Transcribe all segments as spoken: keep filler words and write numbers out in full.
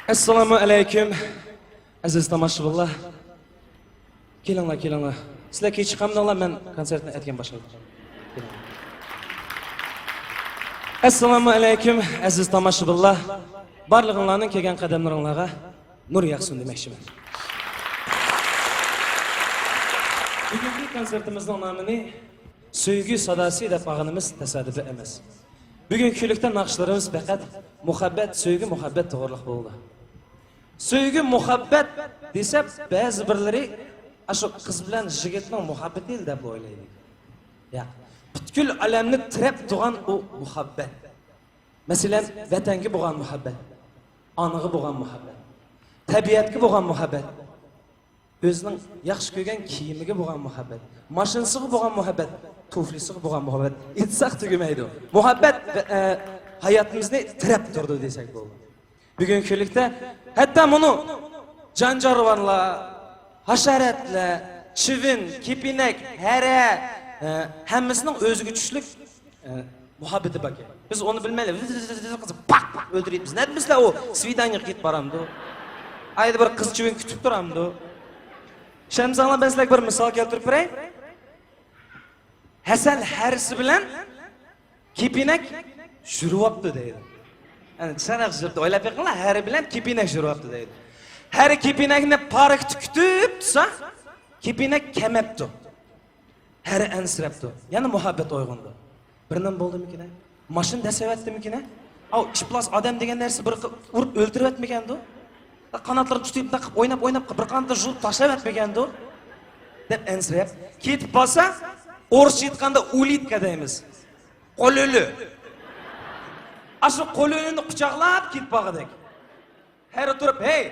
ئەسسالامۇ ئەلەيكۇم، ئەزىز تاماشىبىنلار. كېلىڭلار، كېلىڭلار. سىلەر كېچىكىپ قالمىدىڭلار، مەن كونسېرتنى ئەتىگەن باشلىدىم. كېلىڭلار. ئەسسالامۇ ئەلەيكۇم، ئەزىز تاماشىبىنلار. بارلىقىڭلارنىڭ كەلگەن قەدەملىرىڭلارغا نۇر ياغسۇن دېمەكچىمەن. بۈگۈنكى كونسېرتىمىزنىڭ نامىنى سۆيگۈ ساداسى دەپ ئالغىنىمىز تاسادىپىي ئەمەس. بۈگۈنكى كۈنلۈكتە ناخشىلىرىمىز پەقەت مۇھەببەت، سۆيگۈ، مۇھەببەت توغرىلىق بولىدۇ. سۆيگۈ، مۇھەببەت دېسە، بەزى بىرلىرى ئاشۇ قىز بىلەن يىگىتنىڭ مۇھەببىتى دەپلا ئويلايدۇ. ياق، پۈتكۈل ئالەمنى تىرەپ تۇرغان ئۇ مۇھەببەت. مەسىلەن، ۋەتەنگە بولغان مۇھەببەت، ئانىغا بولغان مۇھەببەت، تەبىئەتكە بولغان مۇھەببەت، ئۆزىنىڭ ياخشى كۆرگەن كىيىمىگە بولغان مۇھەببەت، ماشىنىسىغا بولغان مۇھەببەت، تۇفلىسىغا بولغان مۇھەببەت، ئېيتساق تۈگىمەيدۇ. مۇھەببەت، ئە، ھاياتىمىزنى تىرەپ تۇرىدۇ دېسەك بولىدۇ. بۈگۈنكى كۈنلۈكتە ھەتتا مۇنۇ جانجارۋانلار، ھاشاراتلار، چىۋىن، كېپىنەك، ھەرە، ئە، ھەممىسىنىڭ ئۆزىگە چۈشلۈك، ئە، مۇھەببىتى باركەن. بىز ئۇنى بىلمەيلى، ۋىز، ۋىز، ۋىز، ۋىز قىلسا، پاق، پاق ئۆلتۈرۈپ، بىز نەدە بىلسىلەر ئۇ سۋىدانىيەگە كېتىپ بارامدۇ؟ ئايدا بىر قىز چىۋىن كۈتۈپ تۇرامدۇ؟ ئىشەنمىسەڭلار، مەن سىلەرگە بىر مىسال كەلتۈرۈپ بېرەي. ھەسەل ھەرىسى بىلەن كېپىنەك يۈرۈۋاپتۇ دەيدۇ. ئەنە چىرايلىق يۈرۈپتۇ. ئويلاپ بېقىڭلار، ھەرە بىلەن كېپىنەك يۈرۈۋاپتۇ دەيدۇ. ھەرە كېپىنەكنى پاركتا كۈتۈپ تۇرسا، كېپىنەك كەمەپتۇ. ھەرە ئەنسىرەپتۇ. يەنە مۇھەببەت ئويغىنىدۇ. بىر نېمە بولدىمىكىن؟ ماشىنا دەسسەۋەتتىمىكىن؟ ئاۋۇ ئىپلاس ئادەم دېگەن نەرسە بىر قىلىپ ئۇرۇپ ئۆلتۈرۈۋەتمىگەندۇ؟ قاناتلىرىنى تۇتۇپ، مۇنداق قىلىپ ئويناپ، ئويناپ، بىر قانىتىنى يۇلۇپ تاشلىۋەتمىگەندۇ؟ دەپ ئەنسىرەپ، كېتىپ بارسا، ئورۇسچە ئېيتقاندا ئۇلىتكا دەيمىز. قول ئۆلۈ. ئاشۇ قول ئۆلۈنى قۇچاقلاپ كېتىپ بارغۇدەك. ھەرە تۇرۇپ، ھەي!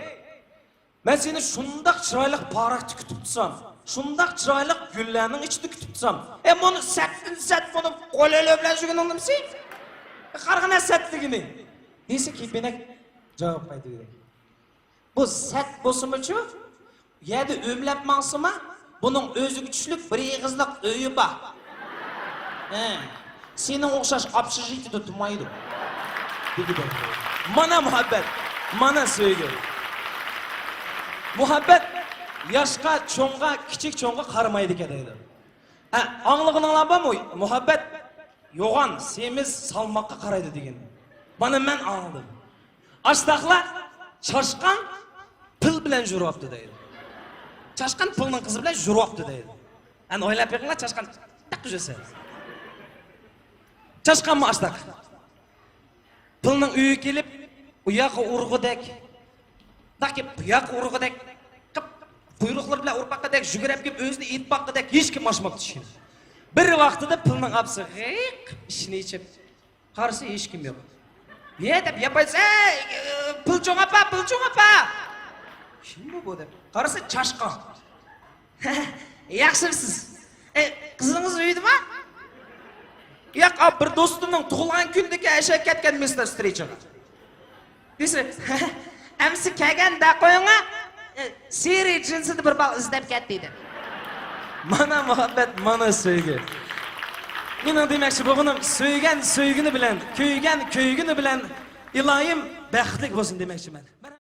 مەن سېنى شۇنداق چىرايلىق پاركتا كۈتۈپ تۇرسام، شۇنداق چىرايلىق گۈللەرنىڭ ئىچىدە كۈتۈپ تۇرسام، ئە، مۇنۇ سەتتىن سەت، مۇنۇ قول ئۆلۈ بىلەن يۈرگىنىڭ نېمىسى؟ قارىغىنا سەتلىكىنى. دېسە، كېپىنەك جاۋاب قايتۇرغۇدەك. بۇ سەت بولسىمۇچۇ، يەردە ئۆمىلەپ ماڭسىمۇ، بۇنىڭ ئۆزىگە چۈشلۈك بىر ئېغىزلىق ئۆيى بار. ھە، سېنىڭ ئوخشاش ئوبشېژىتىيىدە تۇرمايدۇ. دېگۈدەك. مانا مۇھەببەت، مانا سۆيگۈ. مۇھەببەت ياشقا، چوڭغا، كىچىك چوڭغا قارىمايدىكەن دەيدۇ. ھە، ئاڭلىغىنىڭلار بارمۇ؟ مۇھەببەت يوغان، سېمىز، سالماققا قارايدۇ دېگەن. مانا مەن ئاڭلىدىم. ئاشتاقلار چاشقان پىل بىلەن يۈرۈۋاپتۇ دەيدۇ. چاشقان پىلنىڭ قىزى بىلەن يۈرۈۋاپتۇ دەيدۇ. ئەنە ئويلاپ بېقىڭلار، چاشقان تەق يۈرسە. چاشقانمۇ ئاشتاق. پىلنىڭ ئۆيىگە كېلىپ، ئۇ ياققا ئۇرغۇدەك، مۇنداق كېلىپ، بۇ ياققا ئۇرغۇدەك، قىپ، قۇيرۇقلىرى بىلەن ئۇرۇپ باققۇدەك، يۈگۈرۈپ كېلىپ، ئۆزىنى ئېتىپ باققۇدەك، ھېچكىم ئاچماپتۇ ئىشىكنى. بىر ۋاقتىدا پىلنىڭ ئاپىسى غىق ئىشىكنى ئېچىپ، قارىسا، ھېچكىم يوق. يە دەپ ياپايسا، «ئەي، پىلچوڭ ئاپا، پىلچوڭ ئاپا!» «كىم بۇ، بۇ؟» دەپ قارىسا، چاشقان. «ياخشىمسىز؟ ئەي، قىزىڭىز ئۆيدىمۇ؟» «ياق، ئا، بىر دوستۇمنىڭ تۇغۇلغان كۈنىدىكى ئەشەگە كەتكەن مىستېر سترېچىغا.» دېسە، «ئەمسە كەلگەندە قويۇڭا، ئە، سېرى جىنسىدا بىر بالا ئىزدەپ كەتتى» دېدى. مانا مۇھەببەت، مانا سۆيگۈ. مېنىڭ دېمەكچى بولغىنىم، سۆيگەن سۆيگىنى بىلەن، كۆيگەن كۆيگىنى بىلەن ئىلاھىم بەختلىك بولسۇن دېمەكچىمەن.